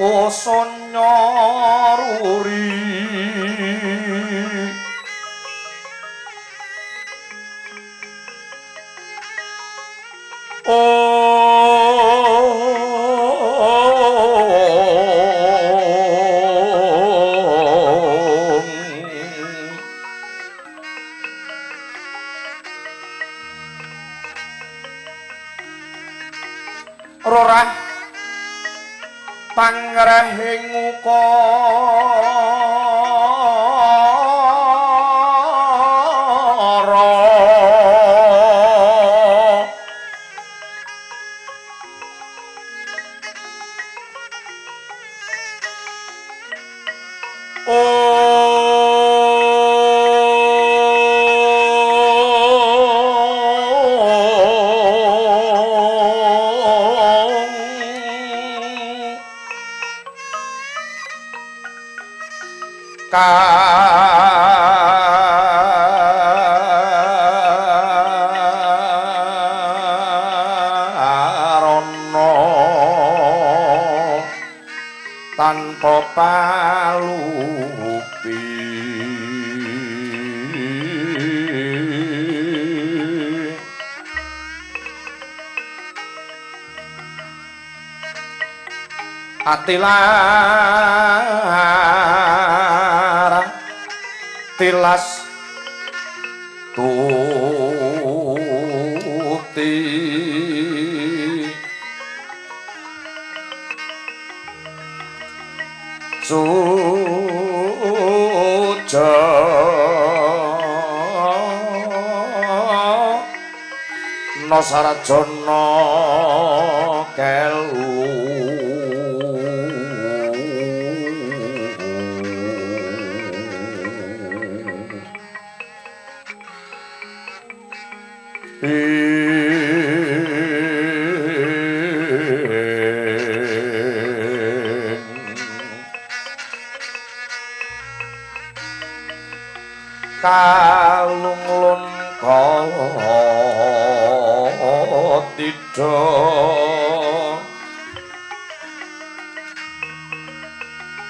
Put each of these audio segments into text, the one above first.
kosa nyoruri Rorah pangrehing ukara karana tanpa palupi ati lara tilas tuti suja nasarajana kelu kalung lun kala tidha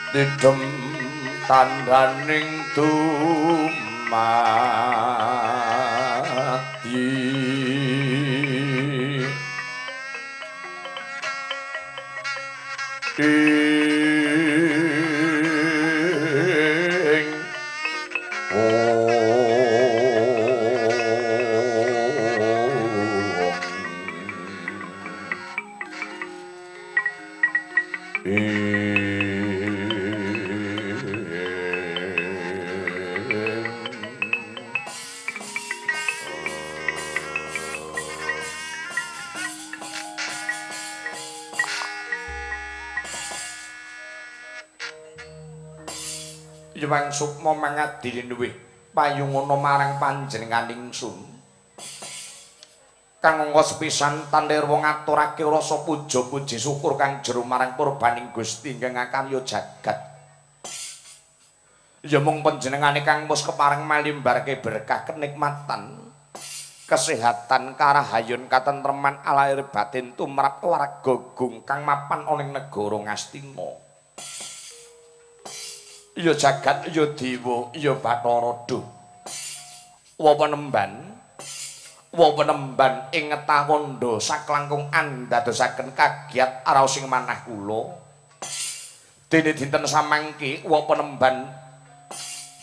tidhem tandhaning dumadi ing Hyang Sukma mangadi luwih payungana marang panjenenganing sun. Kang angka sepisan tandirwa ngaturake rasa puja puji syukur kang jero marang purbaning Gusti ingkang akarya jagat. Ya mung panjenengane kang wis kepareng malimbarke berkah kenikmatan, kesehatan, karahayun, katentreman alahir batin tumrap warga gung kang mapan ana ing negara Ngastina. Ya jagat, ya dewa, ya bathara duh. Wewenemban, wewenemban ing ngetawanda saklangkung andadosaken kagiat raos ing manah kula. Dene dinten samangke wewenemban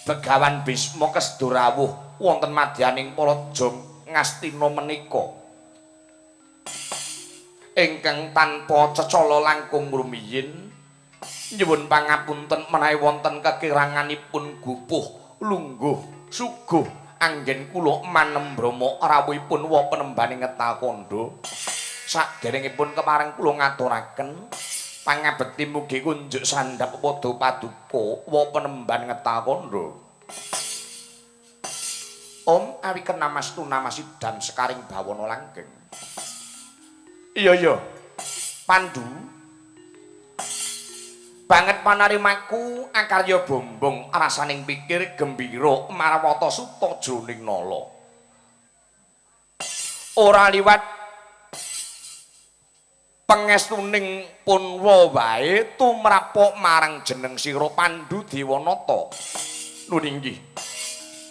Begawan Bisma kesda rawuh wonten madyaning Praja Ngastina menika. Ingkang tanpa cecala langkung rumiyin nyuwun pangapunten menawi wonten kekiranganipun gupuh lungguh suguh anggen kula manembrama rawuhipun wepenembane Ngetal Kandha. Saderengipun kepareng kula ngaturaken pangabekti mugi kunjuk sandhap padha paduka wepenemban Ngetal Kandha. Om awiken namastu namasidam sekaring bawana langgeng. Iya iya Pandu banget panarimaku akarya bombong rasaning pikir gembira marawata suta jroning nala. Ora liwat Pangestuning Punwa wae tumrap marang jeneng sira Pandhu Dewanata. Nun inggih.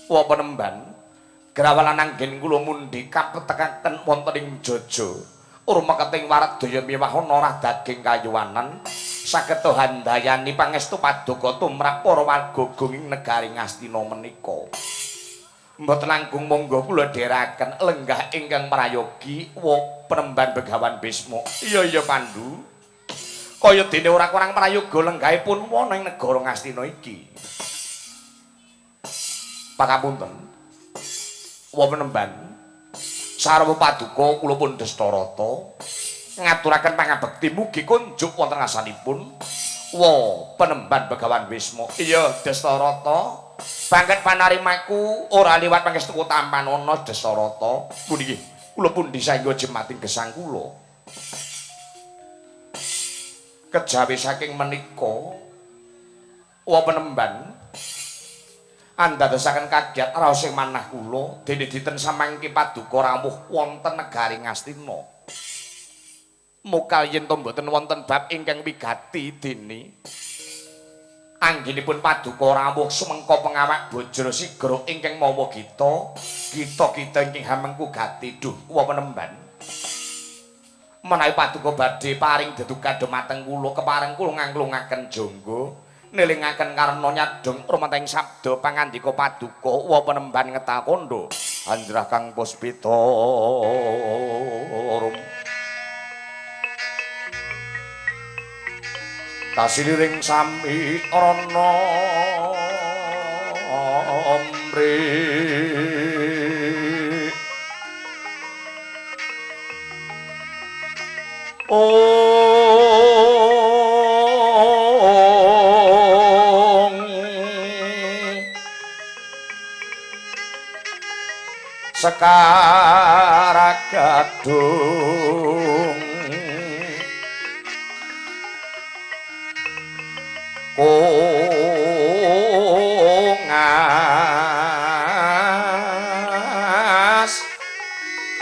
Wa penemban grawalan anggen kula mundhi kapetekaken wonten ing Jaja. Urmeketing waradaya miwah ana rah daging kayuwanan saged handayani pangestu paduka tumrap para warga gunging negari Ngastina menika. Mboten langkung monggo kula dherekaken lenggah ingkang prayogi wa penemban Begawan Bisma. Iya iya Pandhu. Kaya dene ora kurang prayoga lenggahe Punwa ning negara Ngastina iki. Pangapunten. Wa penemban sarwa paduka kula pun Destarata ngaturaken pangabekti mugi kunjuk wonten ngasanipun wa penemban Begawan Bisma. Iya Destarata. Bangket panarimaku ora liwat pangestu tampanana Destarata. Puniki kula pundi saengga jemating gesang kula. Kejawi saking menika wa penemban andadosaken kagiat raos ing manah kula dene dinten samangke paduka rawuh wonten negari Ngastina. Mokal yen to mboten wonten bab ingkang wigati dene anggenipun paduka rawuh sumengka pengawak bojro sigra ingkang mawa gita, gita-gita ingkang hamengku gati duh wa penemban. Menawi paduka badhe paring deduka dhumateng kula kepareng kula ngangklungaken jangga nelingaken karna nyadong rumateng sabda pangandika paduka wa penemban ngetal kandha anjrah kang puspita rum kasiliring sami rana amri ong Sekaragadung kongas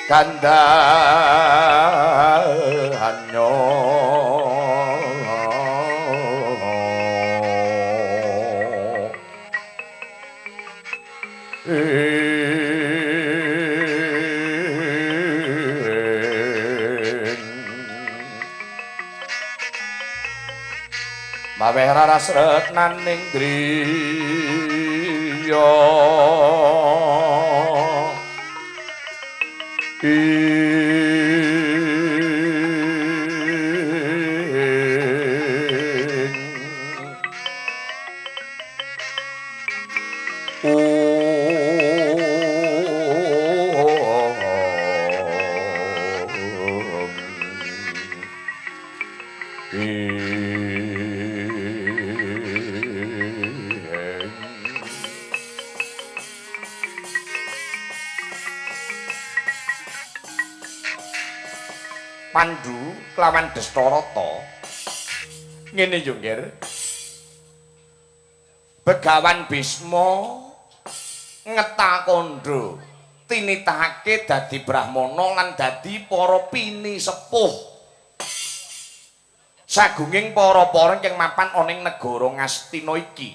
gandhanyo maweh raras retnaning griya Pandhu kelawan Destarata. Ngene yo, Nggir. Begawan Bisma ngetal kandha tinitahake dadi brahmana lan dadi para pini sepuh. Sagunging para-para ingkang mapan ana ing negara Ngastina iki.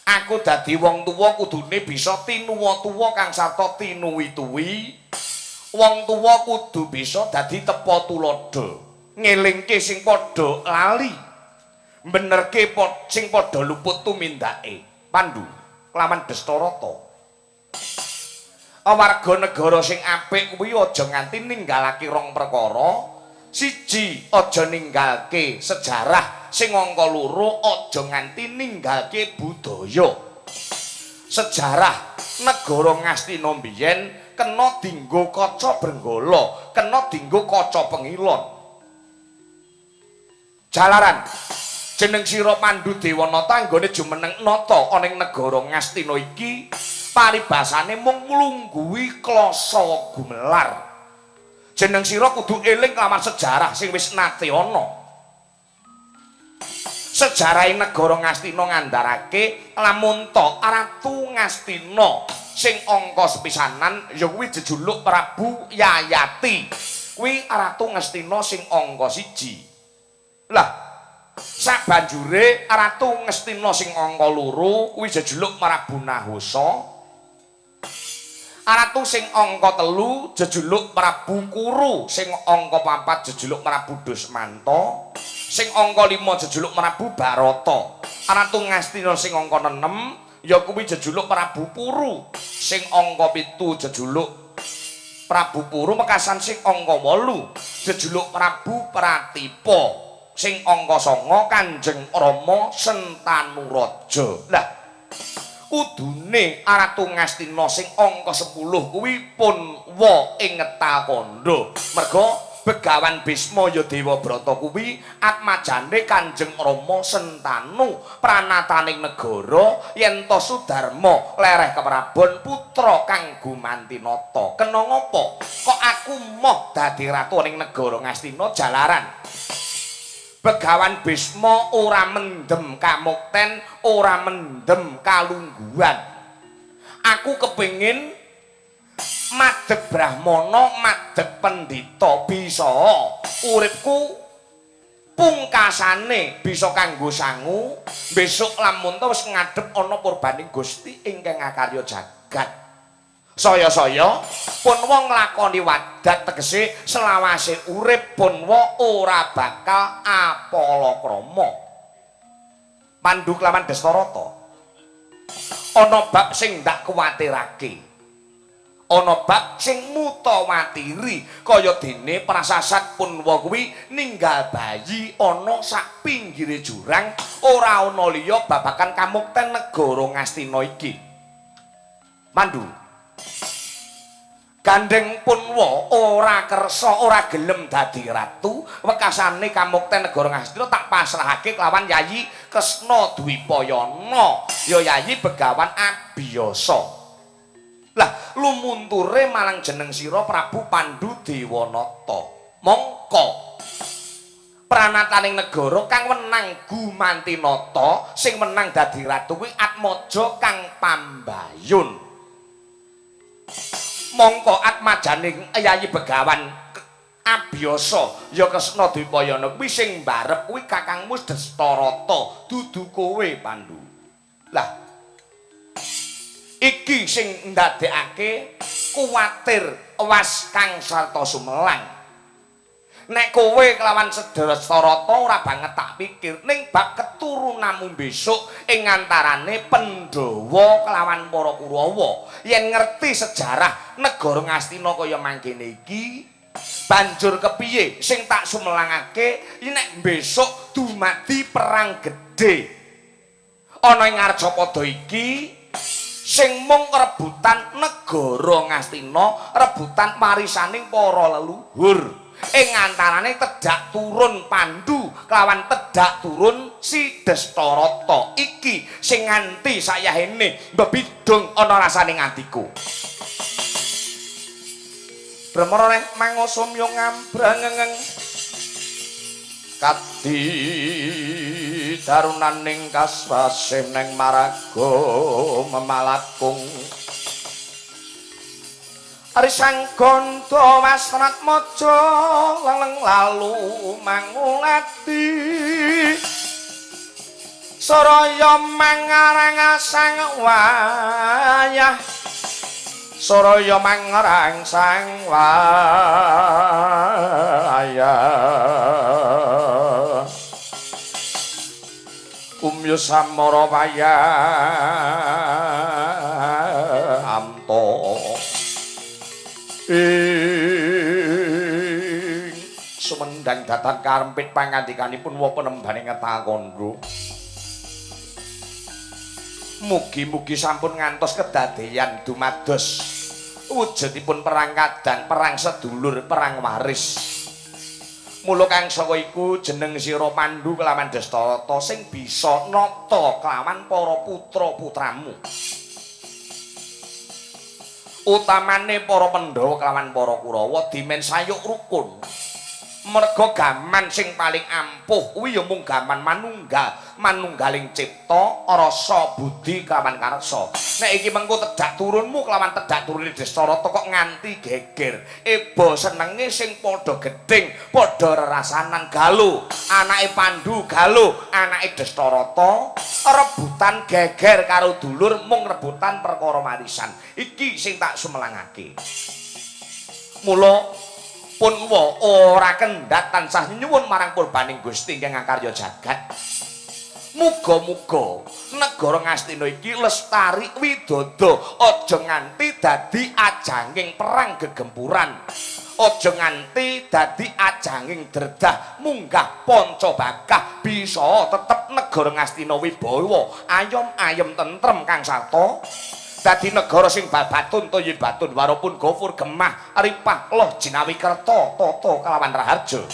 Aku dadi wong tuwa kudune bisa tinuwa-tuwa kang sarta tinuwi-tuwi. Wong tuwa kudu bisa dadi tepa tuladha, ngelingke sing padha lali, benerke sing padha luput tumindake. Pandhu kelawan Destarata. Warga negara sing apik kuwi aja nganti ninggalake rong perkara. Siji, aja ninggalke sejarah, sing angka loro aja nganti ninggalke budaya. Sejarah negara Ngastina mbiyen kena dinggo kaca brenggala, kena dinggo kaca pengilon. Jalaran jeneng sira Pandhu Dewanata anggone jumeneng nata ana ing negara Ngastina iki paribasane mung nglungguhi klasa gumelar. Jeneng sira kudu eling kelawan sejarah sing wis nate ana. Sejarahe negara Ngastina ngandharake lamun ta Ratu Ngastina sing angka sepisanan ya kuwi jejuluk Prabu Yayati. Kuwi Ratu Ngastina sing angka 1. Lah, sabanjure Ratu Ngastina sing angka 2 kuwi jejuluk Prabu Nahosa. Ratu sing angka 3 jejuluk Prabu Kuru, sing angka 4 jejuluk Prabu Dusmanta, sing angka 5 jejuluk Prabu Barata. Ratu Ngastina sing angka 6 ya kuwi jejuluk Prabu Puru, sing angka 7 jejuluk Prabu Puru mekasan sing angka 8 jejuluk Prabu Pratipa, sing angka 9 Kanjeng Rama Sentanuraja. Lah, kudune Ratu Ngastina sing angka 10 kuwi pun wa ing ngetal kandha. Merga Begawan Bisma ya Dewabrata kuwi atmajane Kanjeng Rama Sentanu pranataning negara yen to Sudarma lereh keprabon putra kang gumantinata. Kena ngapa kok aku moh dadi ratu ning negara Ngastina jalaran Begawan Bisma ora mendem kamukten, ora mendem kalungguhan. Aku kepengin madeg brahmana, madeg pendhita, bisa uripku pungkasane bisa kanggo sangu besok lamun to wis ngadhep ana purbaning Gusti ingkang ngakarya jagat. Saya-saya pun wong nglakoni wadat tegese selawase urip pun wa ora bakal apalakrama. Pandu kelawan Dastarata ana bab sing ndak kuwatirake, ana bab sing mutawatiri kaya dene prasasat Punwa kuwi ninggal bayi ana sak pinggire jurang ora ana liya babagan kamukten negara Ngastina iki. Pandu, gandeng Punwa ora kersa ora gelem dadi ratu, wekasane kamukten negara Ngastina tak pasrahake kelawan Yayi Kresna Dwipayana, ya Yayi Begawan Abiyasa. Lah lumunture marang jeneng sira Prabu Pandu Dewanata. Mongko pranataning negara kang wenang gumantinata sing menang dadi ratu kuwi Atmaja kang pambayun. Mongko atmajaning Yayi Begawan Abiyasa ya Kresna Dwipayana kuwi sing mbarep kuwi kakangmu Dastarata, dudu kowe Pandu. Lah iki sing ndadekake kuwatir was kang sarta sumelang. Nek kowe kelawan Dastarata ora banget tak pikir ning bab keturunanmu besok ing antarane Pandhawa kelawan para Kurawa. Yen ngerti sejarah negara Ngastina kaya mangkene iki, banjur kepiye sing tak sumelangake nek besok dumadi perang gedhe ana ing Arjapada iki sing mung rebutan negara Ngastina, rebutan warisaning para leluhur. Ing antarane tedhak turun Pandu kelawan tedhak turun si Dastarata iki sing nganti sayahene mbebidung ana rasane atiku. Bremara reng mangosumya ngambrangeng kadi darunaning kaswasih neng maraga memalakung Risang gondo wasrat mojo leleng lalu mangulati soraya mangarang sang wayah soraya mangarang sang wayah kumyu samara wayah amto ing sumendang datan karempit pangandikanipun wa penembane ngetal kandha. Mugi-mugi sampun ngantos kedadeyan dumados wujudipun perang kadang, perang sedulur, perang waris. Mula kang saka iku jeneng sira Pandu kelawan Dastarata sing bisa nata kelawan para putra-putramu. Utamane para Pandhawa kelawan para Kurawa dimen sayuk rukun. Merga gaman sing paling ampuh kuwi ya mung gaman manunggal, manunggaling cipta, rasa budi kelawan karsa. Nek iki mengko tedak turunmu kelawan tedak turune Dasarata kok nganti geger. Eba senenge sing padha gedhing, padha rerasanan galuh. Anake Pandu galuh, anake Dasarata rebutan geger karo dulur mung rebutan perkara warisan. Iki sing tak sumelangake. Mula Punwa ora kendhat tansah nyuwun marang purbaning Gusti ingkang ngakarya jagat. Muga-muga negara Ngastina iki lestari widodo, aja nganti dadi ajanging perang gegempuran, aja nganti dadi ajanging dredah munggah panca bakah, bisa tetep negara Ngastina wibawa, ayom ayem tentrem kang sarta dadi negara sing babatun toyibatun warupun gofur gemah ripah loh jinawi kerta tata kalawan raharja.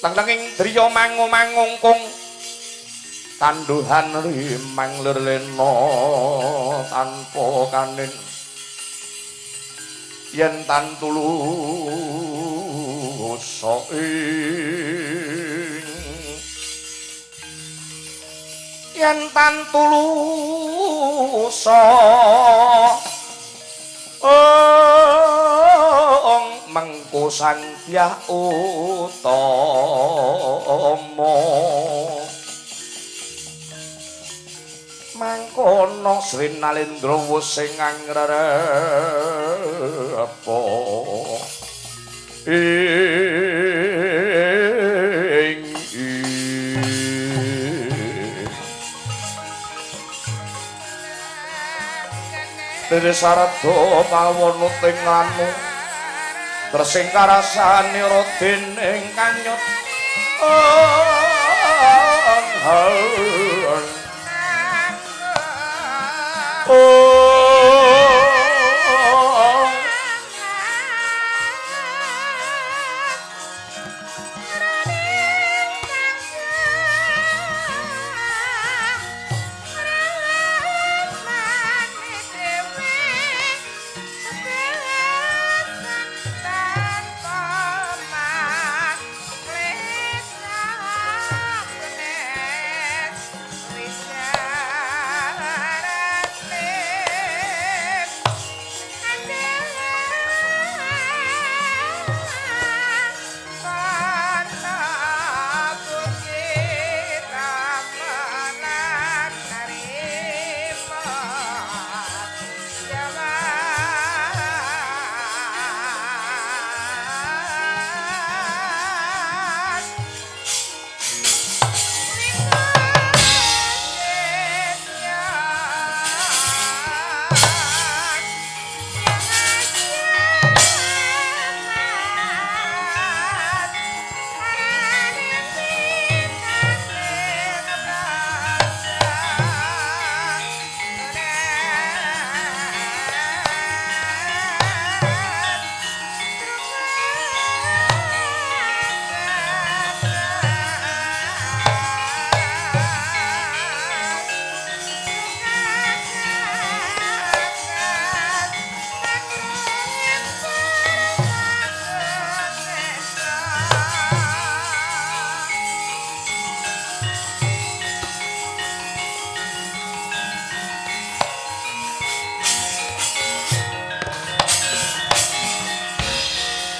Leng-lenging driya mangu-mangungkung tanduhan rimang lirlena tanpa kanin yen tan tulusa ing yen tan tulusa ong mengko Sang Hyang Utama mangkono Sri Nalendra wus sing angrerepa ing dene sarada pawana ting anu tresing karasane Raden ingkang nyut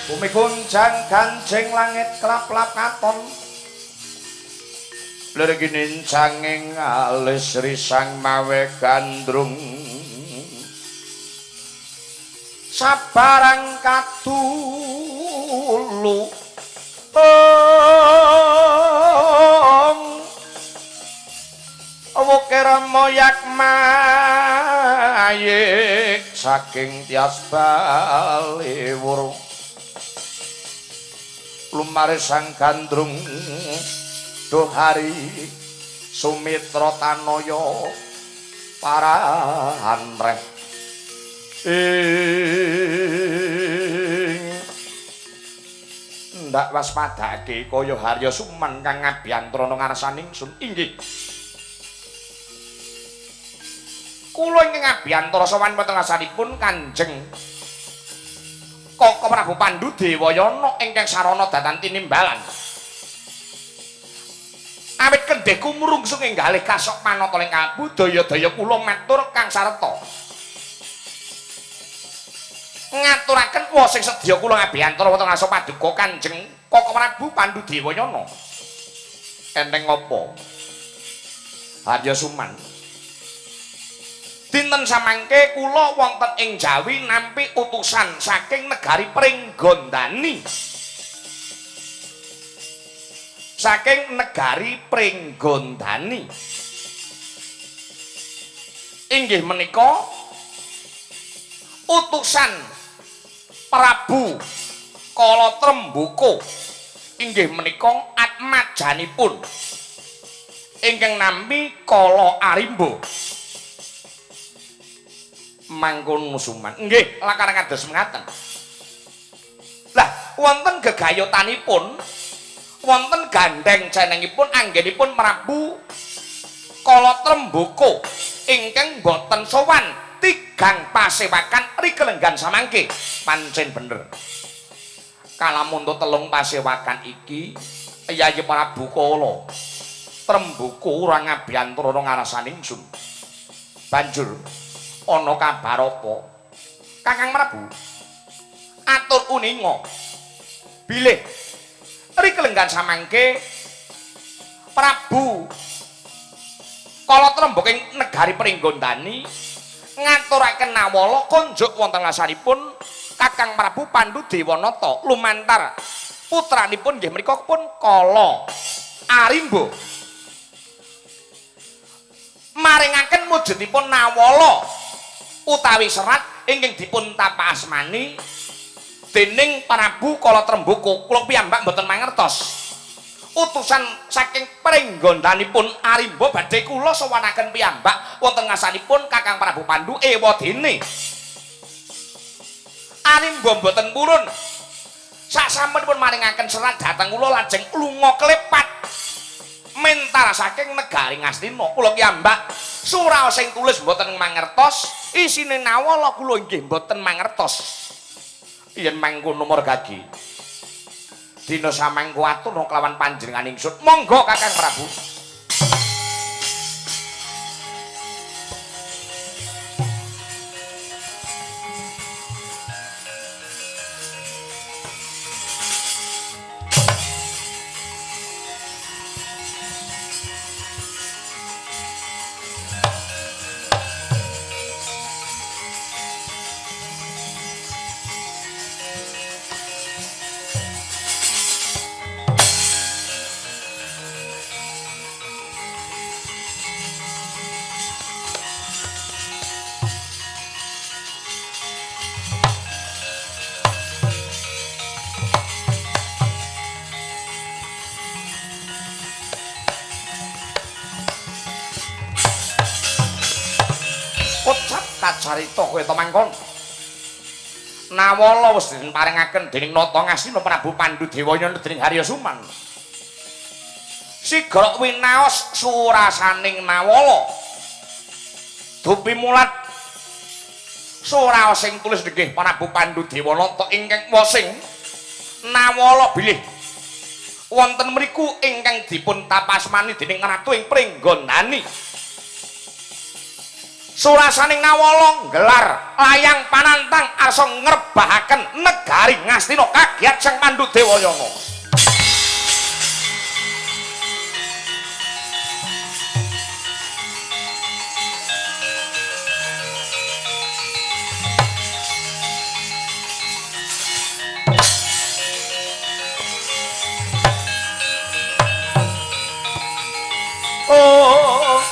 Bumi gonjang ganjing langit klap-klap katon lerginincanging alis risang mawe gandrung sabarang katulu ong wukir moyak mayik saking tias baliwur lumare sang gandrung dohari Sumitra tanaya parahan reh ing ndak waspadake kaya Harya Suman kang ngabyantrana ngarsaning sun. Inggih kula ingkang ngabiyantara sowan wonten ngarsanipun Kanjeng Koko Prabu Pandu Dewayana ingkang sarana datan tinimbalan. Awit kendheh kumrungsung ing galih kasok manata ing kalbu daya-daya kula matur kang sarta. Ngaturaken wosing sedya kula ngabiyantara wonten ngarsa paduka Kanjeng Koko Prabu Pandu Dewayana. Enteng apa? Harya Suman. Dinten samangke kula wonten ing Jawi nampi utusan saking negari Pringgondani. Saking negari Pringgondani. Inggih menika utusan Prabu Kala Tremboko. Inggih menika atmajanipun ingkang nami Kala Arimba. Mangkono Suman. Nggih, lakar kados mengaten. Lah, wonten gegayotanipun, wonten gandeng cenengipun anggenipun Prabu Kala Tremboko ingkang boten sowan tigang pasewakan rikelenggan samangke. Pancen bener. Kalamunto telung pasewakan iki Yayi Prabu Kala Tremboko ora ngabiyantara ngarasani ingsun. Banjur ana kabar apa? Kakang Prabu atur uninga bilih rikelenggan samangke Prabu Kala Tremboko ing negari Pringgondani ngaturaken nawala konjuk wonten ngarsanipun Kakang Prabu Pandu Dewanata lumantar putranipun nggih menika pun Kala Arimba maringaken mujudipun nawala utawi serat ingkang dipun tapa asmani dening Prabu Kala Tremboko. Kula piyambak mboten mangertos. Utusan saking Pringgondanipun Arimba badhe kula sowanaken piyambak wonten ngarsanipun Kakang Prabu Pandu ewadene. Arimba mboten purun. Sasampunipun maringaken serat dhateng kula lajeng lunga klepat mentara saking negari Ngastina. Kula piyambak suraos sing tulis mboten mangertos, isine nawala kula inggih mboten mangertos. Yen mangkono margagi dina samangko atur kelawan panjenengan ingsun. Monggo Kakang Prabu. Kacarita kowe to mangkon. Nawala wis dipun paringaken dening Nata Ngastina Prabu Pandu Dewayana dening Harya Suman. Sigra winaos surasaning nawala. Dupi mulat suraos sing tulis nggih Prabu Pandu Dewanata ingkang wasing nawala bilih wonten mriku ingkang dipun tapasmani dening ratu ing Pringgondani. Surasaning nawala nggelar layang panantang arsa ngrebahaken negari Ngastina kagiat Sang Pandu Dewayana. Oh.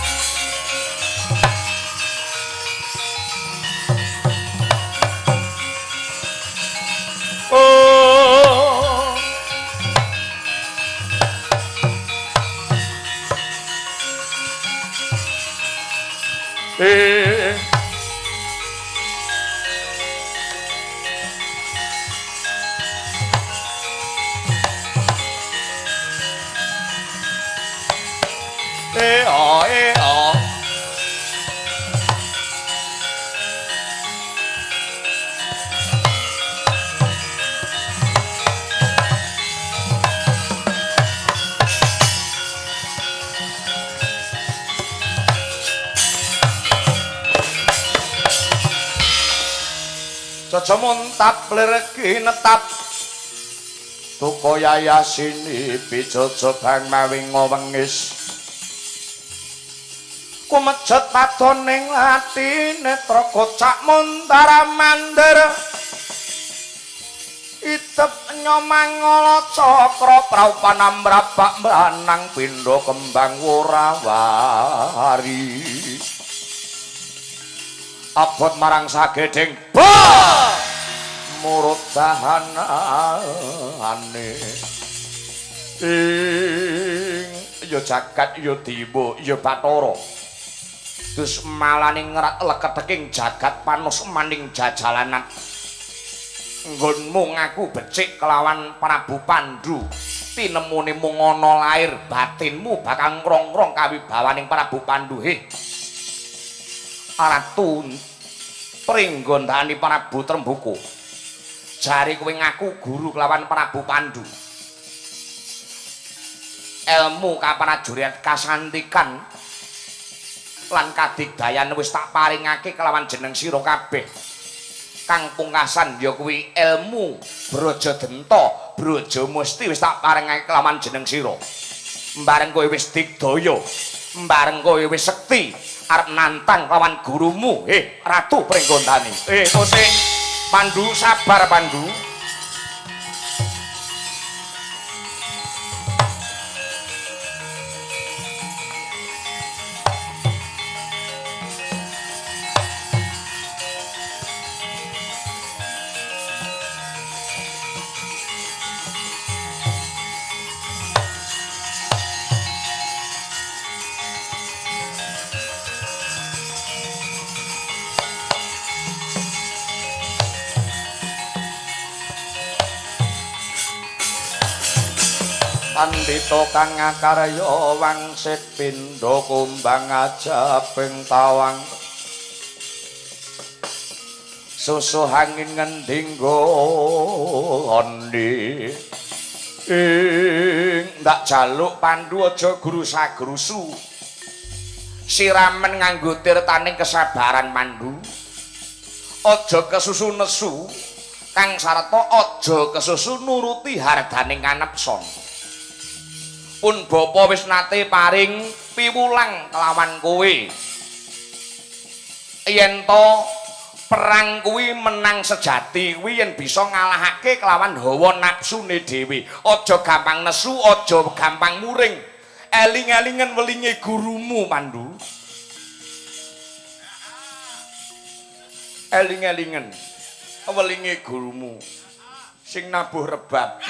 Oh. Jaja muntap lir netap tuko yayasini bijaja bang mawi ngwengis kumejet padoning ati netra kocak muntara mandir itep nyomangala cakra praupanam mrabak mranang pindha kembang worawari abot marang sagedeng ba murut dahanane ing ya jagat ya dewa ya bathara dus malane ngrat leketeking jagat panus maning jajalanan nggonmu ngaku becik kelawan Prabu Pandu tinemune mung ana lair batinmu bakal ngrong-ngrong kawibawaning Prabu Pandu. He Ratu Pringgondani Prabu Trembuku jare kowe ngaku guru kelawan Prabu Pandu elmu kaprajuriat kasantikan lan kadigdayan wis tak paringake kelawan jeneng sira kabeh kang pungkasan ya kuwi ilmu Braja Denta Braja Musti wis tak paringake kelawan jeneng sira mbareng kowe wis digdaya mbareng kowe wis sekti arep nantang lawan gurumu. Ratu Pringgondani. Tosik Pandu sabar Pandu. Pandhita kang akarya wangsit pindha kumbang ajabing tawang susuh angin ngendi nggone ing ndak jaluk Pandu aja grusa-grusu siramen nganggo tirtaning kesabaran Pandu aja kesusu nesu kang sarta aja kesusu nuruti hardaning kanepson. Pun bapa wis nate paring piwulang kelawan kowe yen to perang kuwi menang sejati kuwi yen bisa ngalahake kelawan hawa nafsune dhewe. Aja gampang nesu, aja gampang muring, eling-elingen welinge gurumu Pandu, eling-elingen welinge gurumu sing nabuh rebab.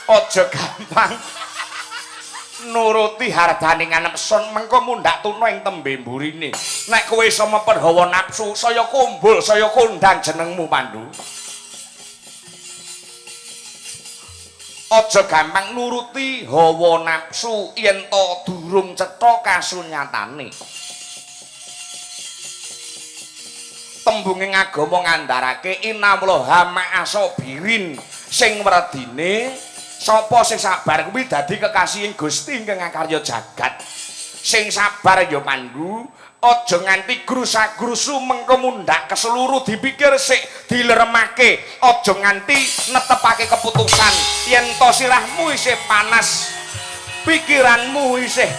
Aja gampang nuruti hardaning anepson mengko mundhak tuna ing tembe mburine. Nek kowe iso meper hawa nafsu saya kumbul saya kondang jenengmu Pandu. Aja gampang nuruti hawa nafsu yen to durung cetha kasunyatane. Tembunge agama ngandharake innallaha ma'asabirin sing werdine sapa sing sabar kuwi dadi kekasihing Gusti ingkang ngakarya jagat. Sing sabar ya Pandu, aja nganti grusa-grusu mengko mundhak keseluruh dipikir sik dileremake, aja nganti netepake keputusan yen to sirahmu isih panas, pikiranmu isih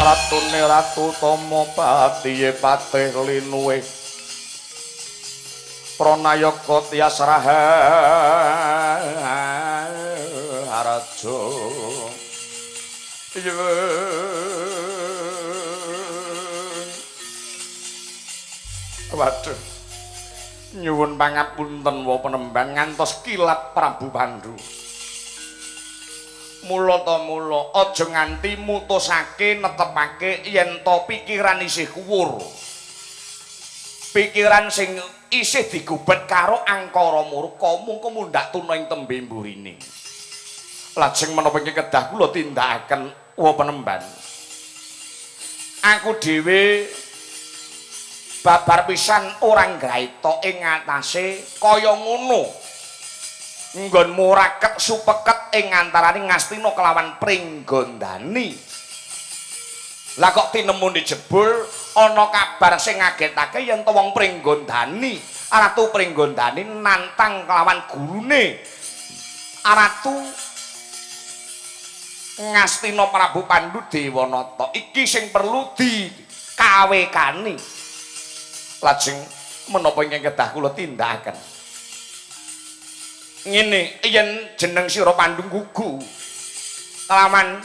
Ratune Ratu Tama patiye patih linuwe Pranayaka tias raharja. Waduh, nyuwun pangapunten wa penembang ngantos kilat Prabu Pandu. Mula ta mula aja nganti mutusake netepake yen to pikiran isih kuwur. Pikiran sing isih digubet karo angkara murka mungko mundhak tuna ing tembe mburine. Lajeng menapa ingkang kedah kula tindakaken wa penemban. Aku dhewe babar pisan ora nggraita ing ngatasé kaya ngono. Nggonmu raket supeket ing antarane Ngastina kelawan Pringgondani. Lah kok tinemune jebul ana kabar sing ngagetake yen to wong Pringgondani, Ratu Pringgondani nantang kelawan gurune Ratu Ngastina Prabu Pandu Dewanata. Iki sing perlu dikawekani. Lajeng menapa ingkang kedah kula tindakaken? Ngene, yen jeneng sira Pandu gugu kelawan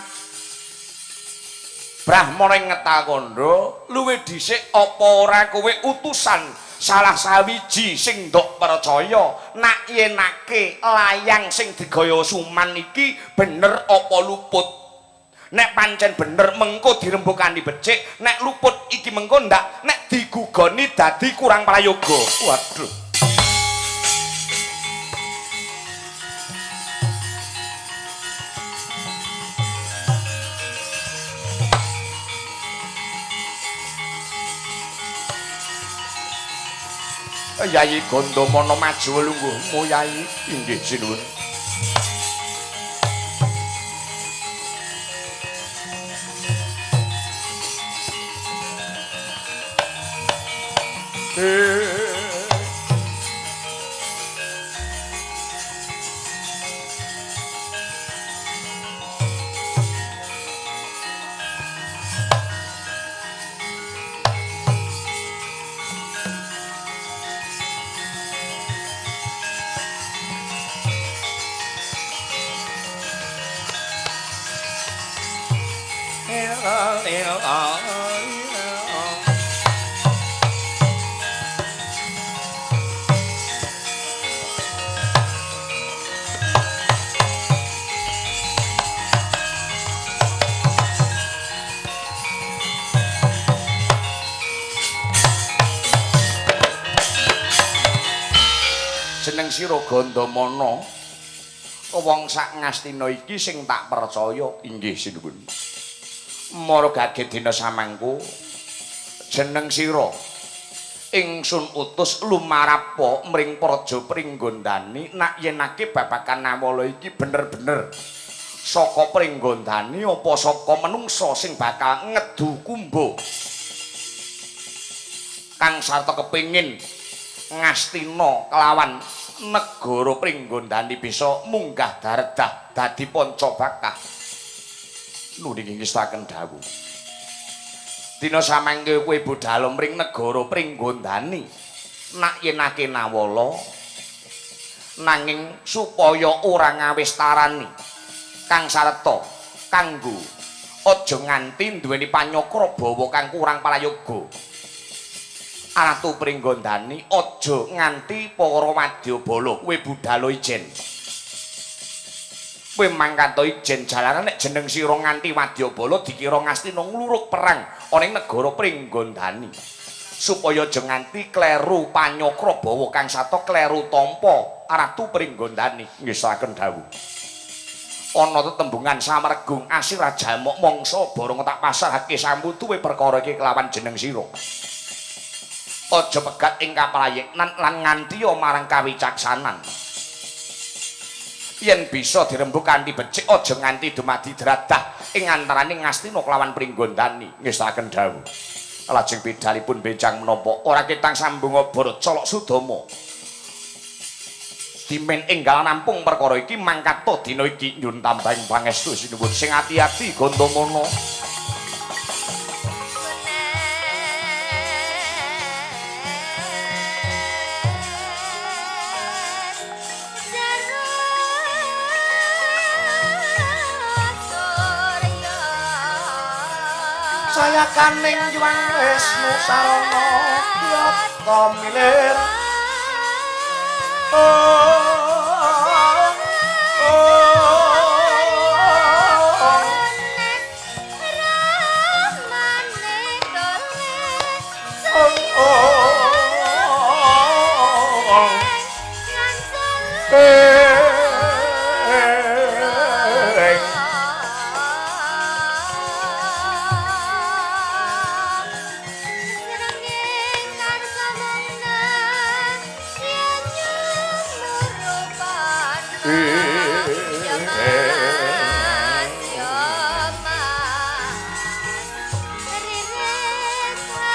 Brahmana ing ngetal kandha, luwih dhisik apa ora kowe utusan salah sawiji sing ndok percaya nak yenake layang sing digaya Suman iki bener apa luput? Nek pancen bener mengko dirembukani becik, nek luput iki mengko ndak nek digugoni dadi kurang prayoga. Waduh. Yayi Gandamana maju lungguhmu Yayi. Inggih sinuwun. Jeneng sira Gandamana, wong sak Ngastina iki sing tak percaya. Inggih sinuwun. Mara gage dina samangku jeneng sira ingsun utus lumarapa mring Praja Pringgondani nak yenake babagan Nawala iki bener-bener saka Pringgondani apa saka menungsa sing bakal ngedu kumba kang sarta kepingin Ngastina kelawan negara Pringgondani bisa munggah daredah dadi pancabakah. Nuli ngestaken dawuh. Dina samangke kowe budal mring negara Pringgondani nak yenake Nawala nanging supaya ora ngawestarani kang sarta kanggo aja nganti duweni panyakra bawa kang kurang prayoga. Ratu Pringgondani aja nganti para wadyabala kowe budal ijen. Kowe mangkat ijen jalaran nek jeneng sira nganti wadyabala dikira Ngastina ngluruk perang ana ing negara Pringgondani. Supaya aja nganti kleru panyakra bawa kang sata kleru tampa Ratu Pringgondani. Nggih dawuh. Ana tetembungan samergung asira jamuk mangsa barang tak pasrahake samputuwe perkara iki kelawan jeneng sira. Aja pegat ing kaprayeknan lan ngantiya marang kawicaksanan. Yen bisa dirembug kanthi becik aja nganti dumadi dradah ing antarane Ngastina kelawan Pringgondani. Ngestaken dawuh. Lajeng bidalipun benjang menapa ora ketang sambung obor colok sudama. Dimen enggal nampung perkara iki mangkata dina iki nyuwun tambahing pangestu sinuwun sing ati-ati Gandamana. Saya kaning Hyang Wisnu sarana kyata milir. Ya Mas, ya Mas, riris harta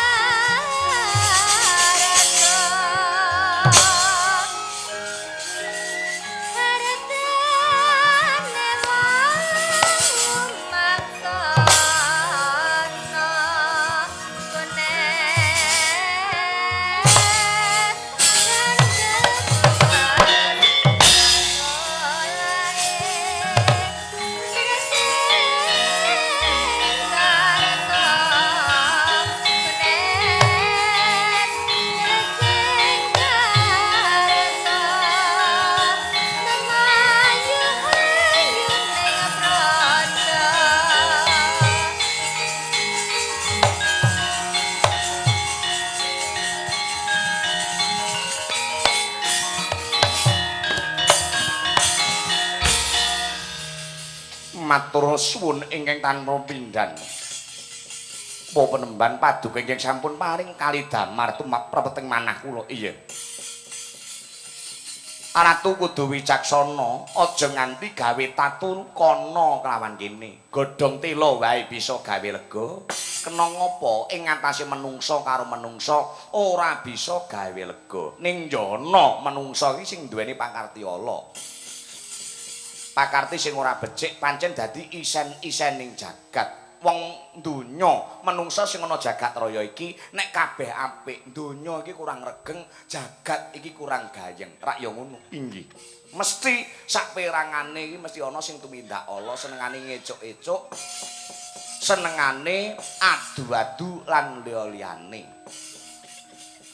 hartane wong maksana kunes Matur suwun ingkang tanpa pindhan. Po penemban paduka ingkang sampun paring kalidamar tumrap peteng manah kula. Iya. Ratu kudu wicaksana, aja nganti gawe tatu kana kelawan kene. Godhong tela wae bisa gawe lega. Kena ngapa ing ngatasé menungsa karo menungsa ora bisa gawe lega. Ning jana menungsa iki sing duweni pakarti ala. Pakarti sing ora becik pancen dadi isen-isening jagat. Wong donya menungsa sing ana jagat raya iki nek kabeh apik, donya iki kurang regeng, jagat iki kurang gayeng. Rak ya ngono. Inggih. Mesti sak perangane iki mesti ana sing tumindak ala, senengane ngecuk-ecuk, senengane adu-adu lan liya-liyane.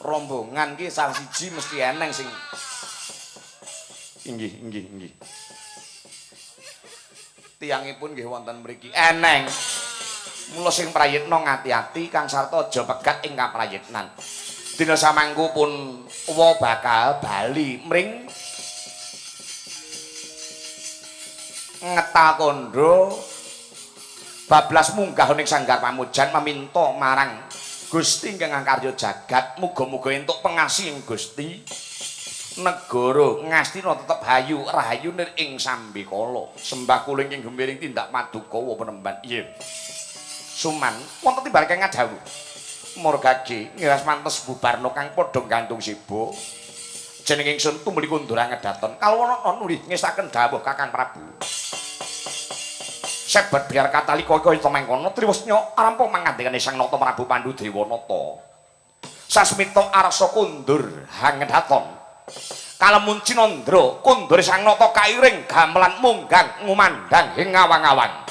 Rombongan ki salah siji mesti eneng sing inggih, inggih, inggih. Tiyangipun nggih wonten mriki eneng. Mula sing prayitna ngati-ati Kang Sarta aja pegat ing kaprayitnan. Dina samangku pun wa bakal bali mring ngetal kandha bablas munggah ning sanggar pamujan meminta marang Gusti ingkang karya jagat muga-muga entuk pengasih ing Gusti. Negara Ngastina tetep hayu rahayu nir ing sambikala. Sembah kula ingkang gemiring tindak paduka wa penemban. Iya. Suman wonten timbal kang ngadhawuh. Murgage ngiras mantes bubarna kang padha gantung siba. Jeneng ingsun tumuli kundur ngedaton. Kalwana nuli ngestaken dawuh Kakang Prabu. Sebet biar katalika kaya mengkono triwesnya rampung mangandikane Sang Nata Prabu Pandu Dewanata. Sasmita arsa kundur hangedaton. Kalemun Cinandra kundur Sang Nata kairing gamelan munggang ngumandhang ing awang-awang.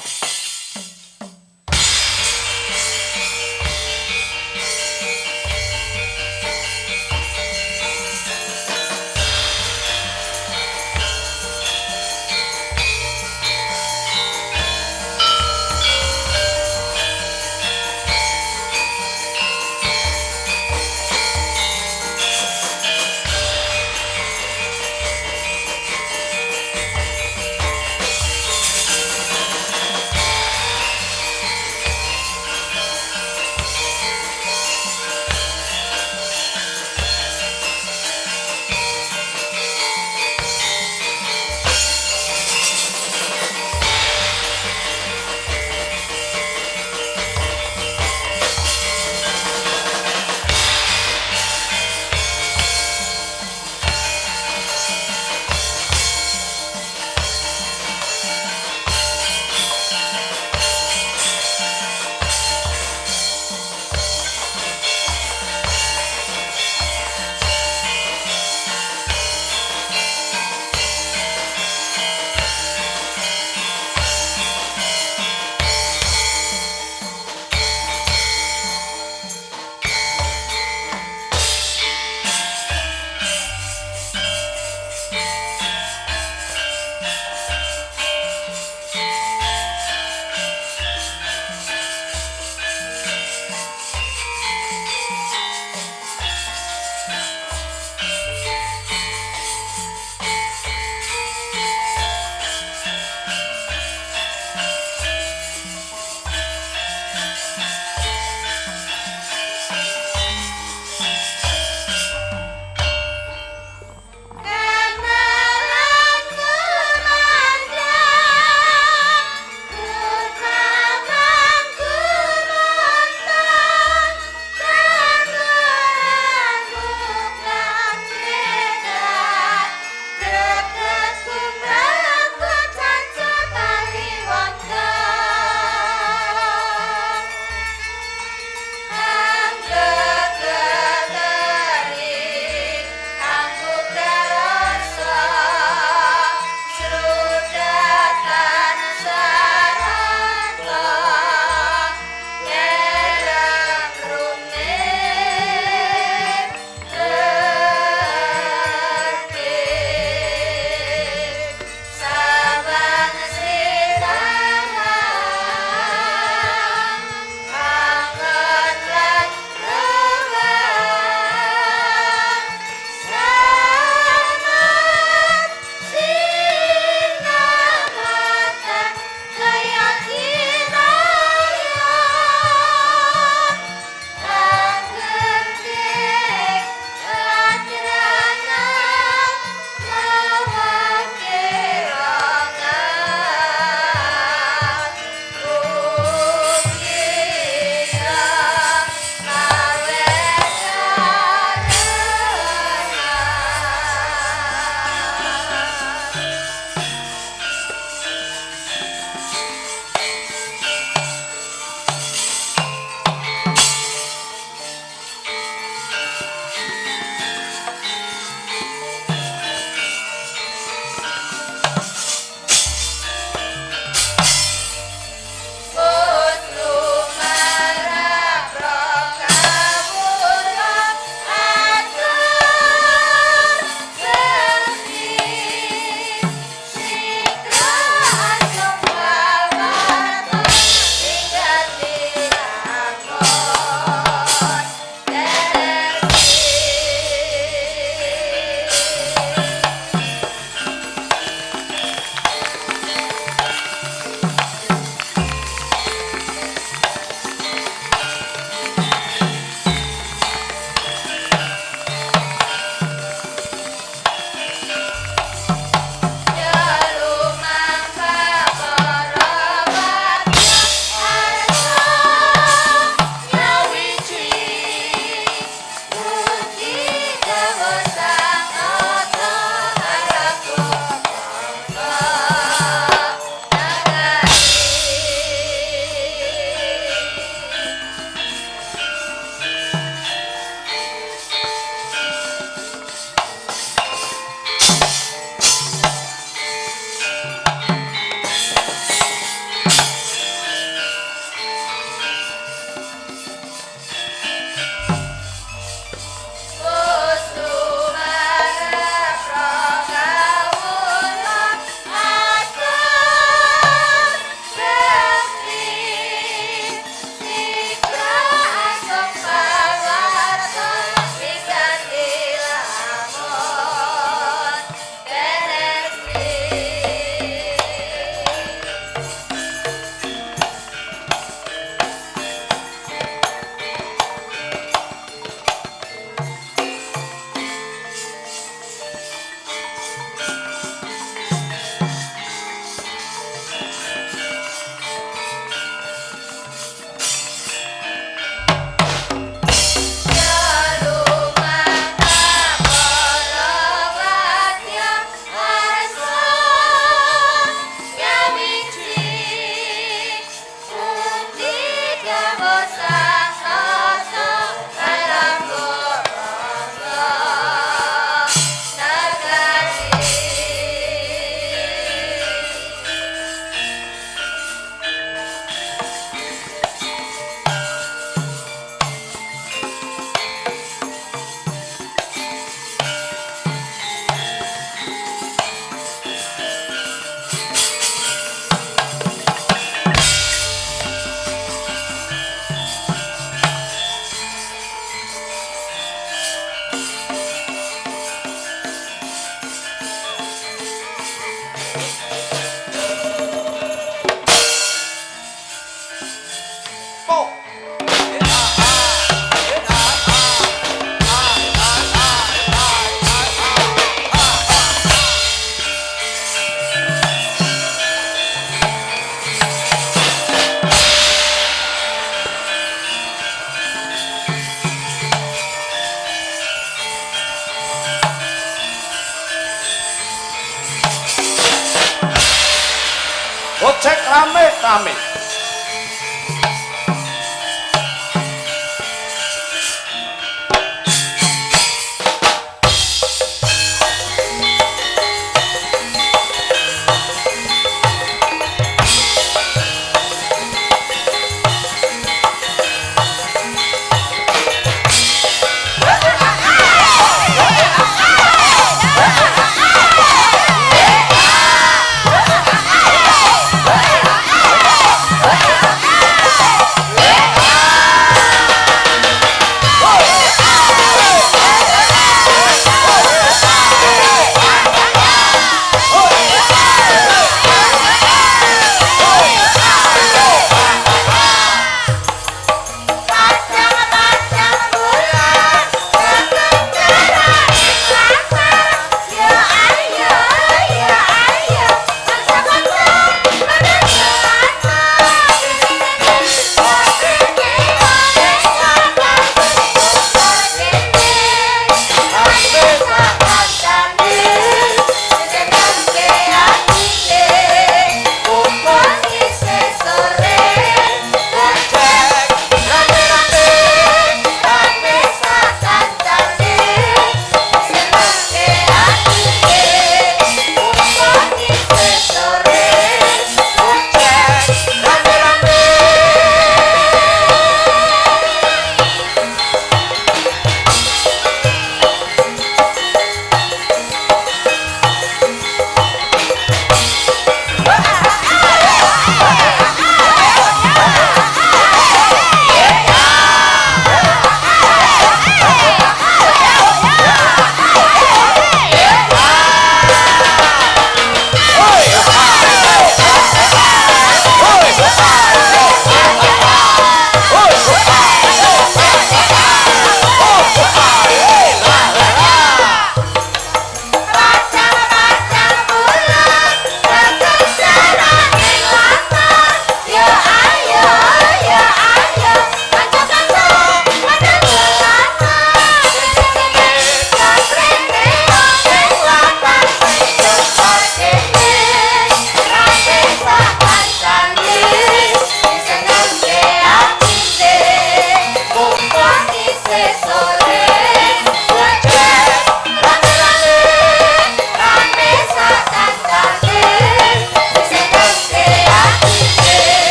Gojek rame-rame.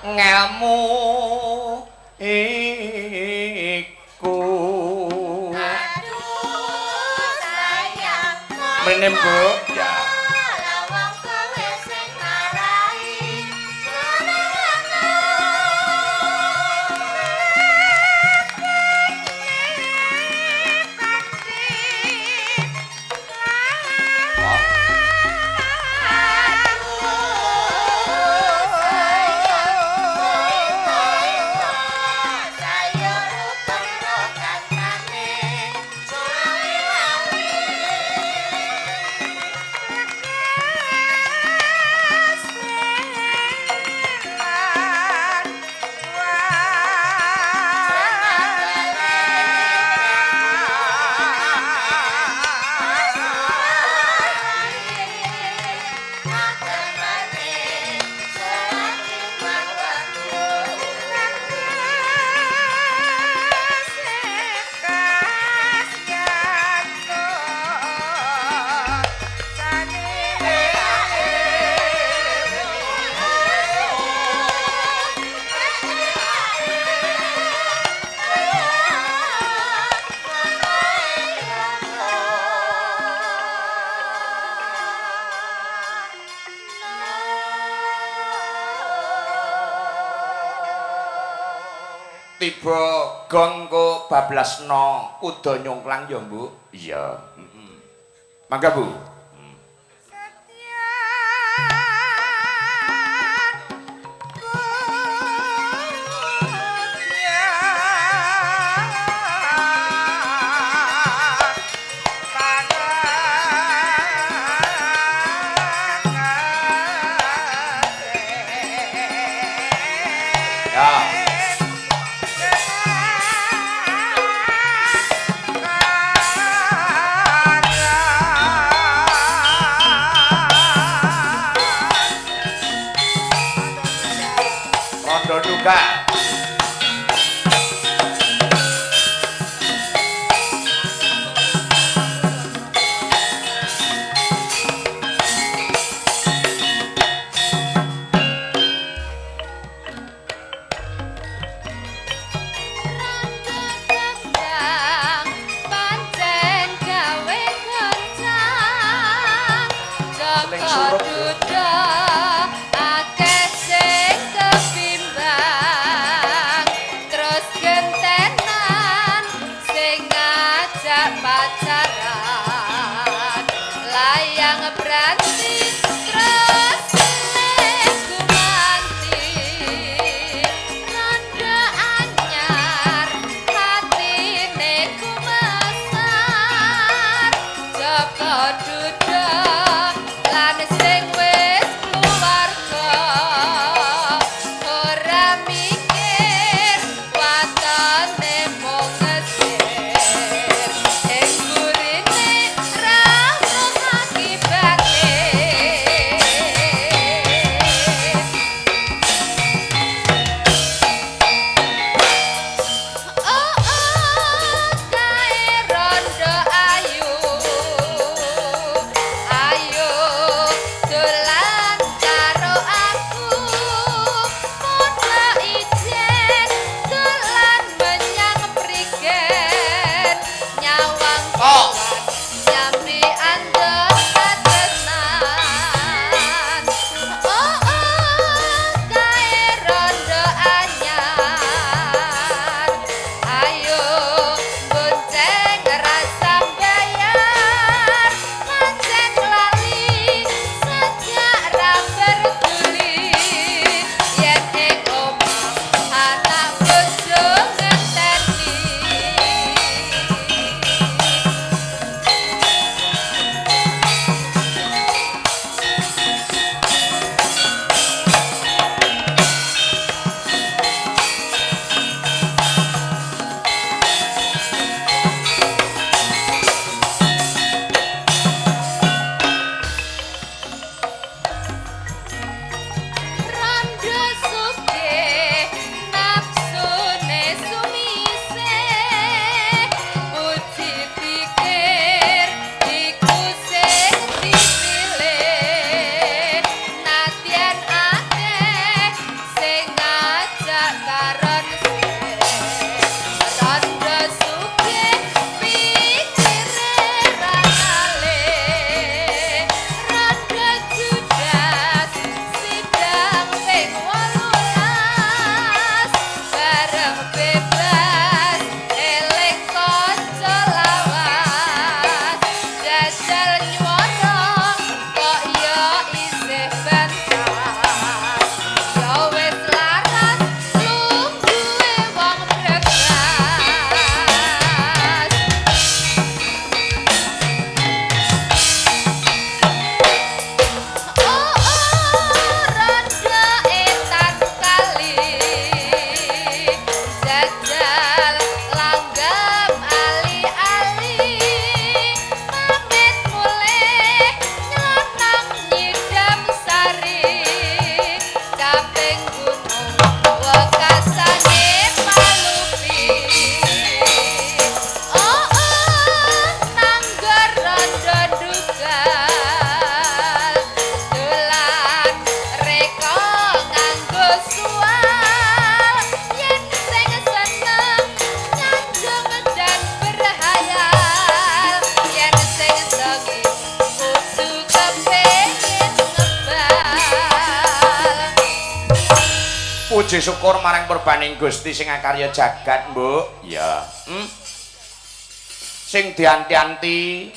Ngelmu iku. Aduh sayang. Mrene, Bu. Ya. Lawang kowe sing marai Tiba gong ko bablasno kuda nyongklang ya, Mbuk. Iya. Heeh. Mangga, Bu. Puji syukur marang purbaning Gusti sing akarya jagat, Mbuk. Iya. Sing dianti-anti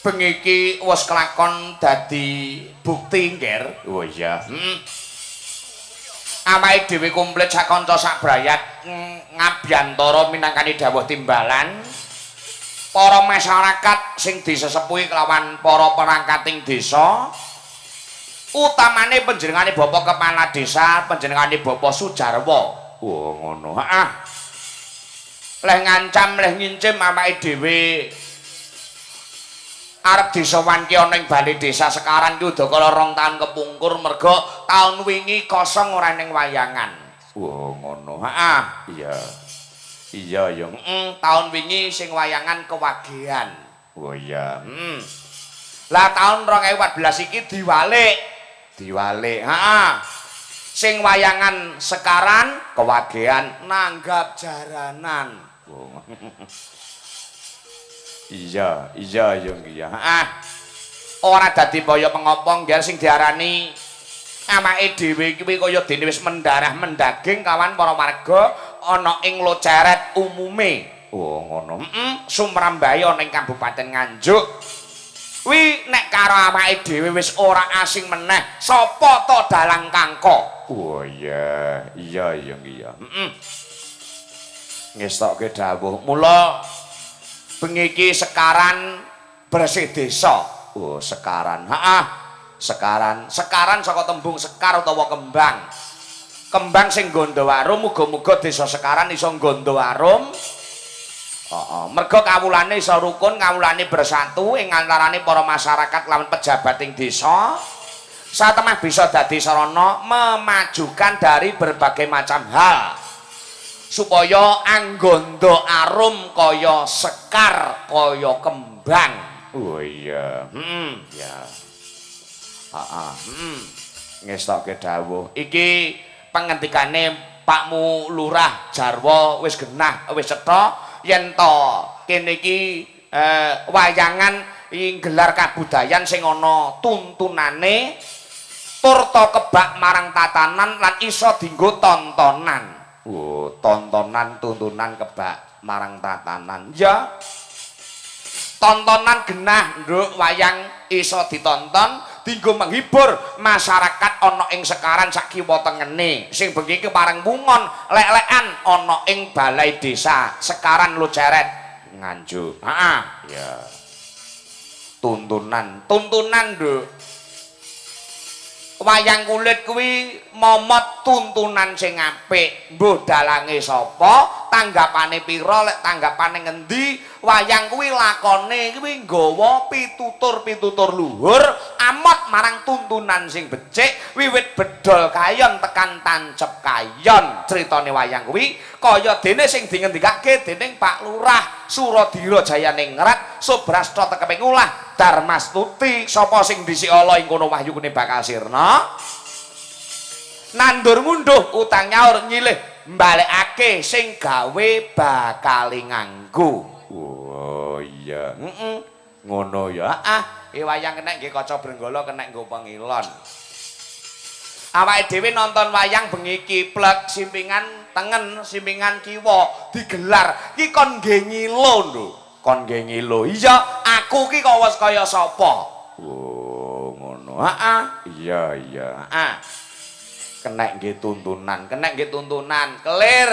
bengi iki wis kelakon dadi bukti, Ngger. Oh iya. Awake dhewe komplit sak kanca sak brayat ngabyantara minangkani dawuh timbalan para masyarakat sing disesepuhi kelawan para perangkating desa, utamane panjenengane Bapak Kepala Desa, panjenengane Bapak Sujarwo. Oh ngono. Heeh. Leh ngancam, leh ngincim awake dhewe arep disowanke ana ing balai desa Sekaran ki udakala 2 taun kepungkur, merga taun wingi kosong ora ning wayangan. Oh ngono. Heeh. Iya. Iya ya. Heeh, taun wingi sing wayangan kewagean. Oh iya. Heeh. Lah taun 2014 iki diwalik. Diwalik. Heeh. Sing wayangan Sekaran kewagean nanggap jaranan. Oh. Iya, iya ya iya. Ah. Ora dadi boyo pengopo, Ngger, sing diarani awake dhewe iki kaya dene wis mendarah mendaging kawan para warga ana ing Loceret umume. Oh ngono. Heeh, sumrambahe ana ing Kabupaten Nganjuk. Wi nek karo awake dhewe wis ora asing meneh. Sapa to dalang Kangko? Oh iya, iya iya iya. Heeh. Ngestokke dawuh. Mula bengi iki Sekaran bersih desa. Oh, Sekaran. Heeh. Sekaran. Sekaran saka tembung sekar utawa kembang. Kembang sing nggondo arum, muga-muga desa Sekaran iso nggondo arum. Heeh, merga kawulane iso rukun, kawulane bersatu ing antarane para masyarakat lawan pejabat ing desa. Satemah bisa dadi sarana memajukan dari berbagai macam hal. Supaya anggondo arum kaya sekar, kaya kembang. Oh iya. Heeh, ya. Heeh, heeh. Ngestokke dawuh. Iki pengendikane Pakmu Lurah Jarwo wis genah, wis cetha yen to kene iki wayangan ing gelar kabudayan sing ana tuntunane turta kebak marang tatanan lan iso dienggo tontonan. Oh, tontonan tuntunan kebak marang tatanan. Ya. Tontonan genah, Nduk, wayang iso ditonton dienggo menghibur masyarakat ana ing Sekaran sak kiwa tengene. Sing bengi iki pareng mungon lek-lekan ana ing balai desa Sekaran Loceret Nganjuk. Heeh, ya. Tuntunan, tuntunan, Nduk. Wayang kulit kuwi momot tuntunan sing apik. Mbuh dalange sapa, tanggapane pira, lek tanggapane ngendi, wayang kuwi lakone kuwi nggawa pitutur-pitutur luhur amot marang tuntunan sing becik, wiwit bedol kayon tekan tancep kayon. Critane wayang kuwi kaya dene sing dingendikake dening Pak Lurah Suradira Jayaningrat Subrasta tekeping ulah Darmastuti. Sapa sing dhisik ala ing kono wahyu kene bakal sirna. Nandur ngunduh utang nyaur nyilih mbalekake sing gawe bakal nganggo. Oh iya. Heeh. Ngono ya. Ah, wayang kenek nggih kaca brenggala, kenek nggo pengilon. Awake dhewe nonton wayang bengi iki plek simpingan tengen, simpingan kiwa digelar. Ki kon nggih ngilo, Nduk. Kon nggih ngilo. Iya, aku ki kok wis kaya sapa? Oh, ngono. Heeh. Iya, iya. Heeh. Kenek nggih tuntunan, kenek nggih tuntunan. Kelir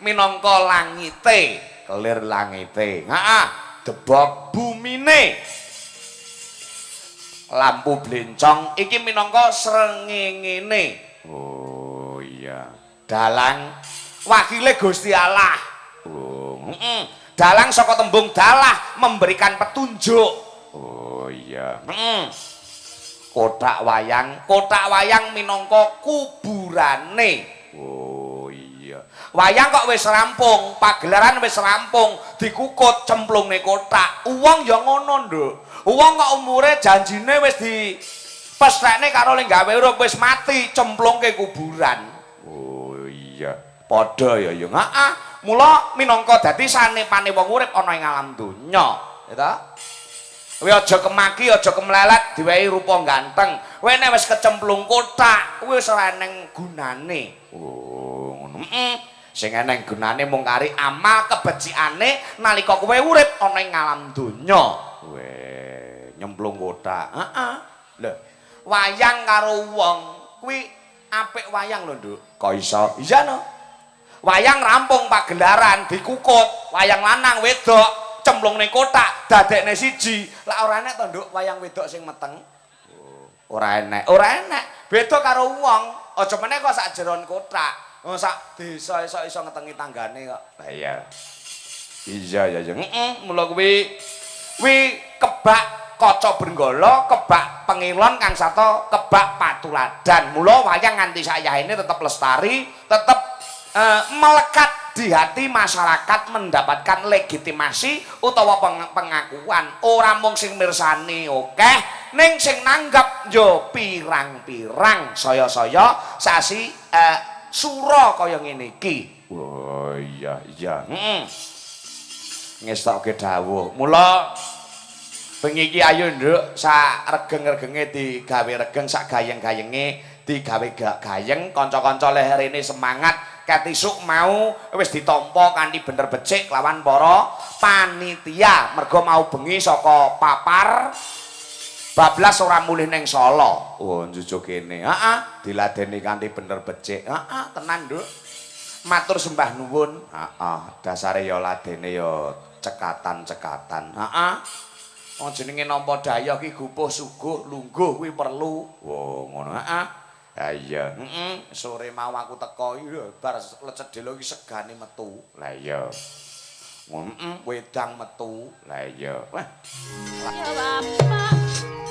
minangka langite, kelir langite. Heeh, debok bumine. Lampu blencong iki minangka srengengene. Oh iya. Dalang wakile Gusti Allah. Oh, heeh. Dalang saka tembung dalah, memberikan petunjuk. Oh iya. Heeh. Kotak wayang, kotak wayang minangka kuburane. Oh iya. Wayang kok wis rampung, pagelaran wis rampung, dikukut cemplungne kotak. Wong ya ngono, Nduk. Wong kok umure janjine wis di pesthekne karo ling gawe urip, wis mati cemplungke kuburan. Oh iya. Padha ya ya. Heeh. Mula minangka dadi sanepane wong urip ana ing alam donya, ya ta? Kowe aja kemaki, aja kemlelet, diwehi rupa ganteng. Kowe nek wis kecemplung kothak, kuwi wis ora eneng gunane. Oh, ngono. Heeh. Sing eneng gunane mung kari amal kebecikane nalika kowe urip ana ing alam donya. Weh, nyemplung kothak. Heeh. Lho, wayang karo wong kuwi apik wayang lho, Nduk. Kok iso? Iya no. Wayang rampung pagelaran dikukut, wayang lanang wedok cemplung ning kothak dadekne siji. Lah ora enek to, Nduk, wayang wedok sing meteng? Oh, ora enek. Ora enek. Beda karo wong, aja meneh kok sak jeron kothak. Wong sak desa iso-iso ngetengi tanggane kok. Lah iya. Iya ya ya. Heeh, mula kuwi kuwi kebak kaca brenggala, kebak pengilon kang sarta kebak patuladan. Mula wayang nganti sayahene tetep lestari, tetep melekat di hati masyarakat, mendapatkan legitimasi utawa pengakuan. Ora mung sing mirsani akeh, ning sing nanggap yo pirang-pirang, saya-saya sasi sura kaya ngene iki. Oh iya iya. Heeh. Ngestokke dawuh. Mula bengi iki ayo, Nduk, sak regeng-regenge digawe regeng, sak gayeng-gayenge digawe gayeng, kanca-kanca leherene semangat. Ket isuk mau wis ditampa kanthi bener becik lawan para panitia, mergo mau bengi saka papar bablas ora mulih ning Solo. Oh, njujuk kene. Heeh, diladeni kanthi bener becik. Heeh, tenan, Nduk. Matur sembah nuwun. Heeh, dasare ya ladene ya cekatan-cekatan. Heeh. Wong jenenge nampa daya ki gupuh suguh lungguh kuwi perlu. Oh, ngono. Heeh. Ha iya, heeh, sore mau aku teko iki bar lecedhelo iki segane metu. Lah iya. Heeh, wedang metu. Lah iya. Wah. Ya bapak.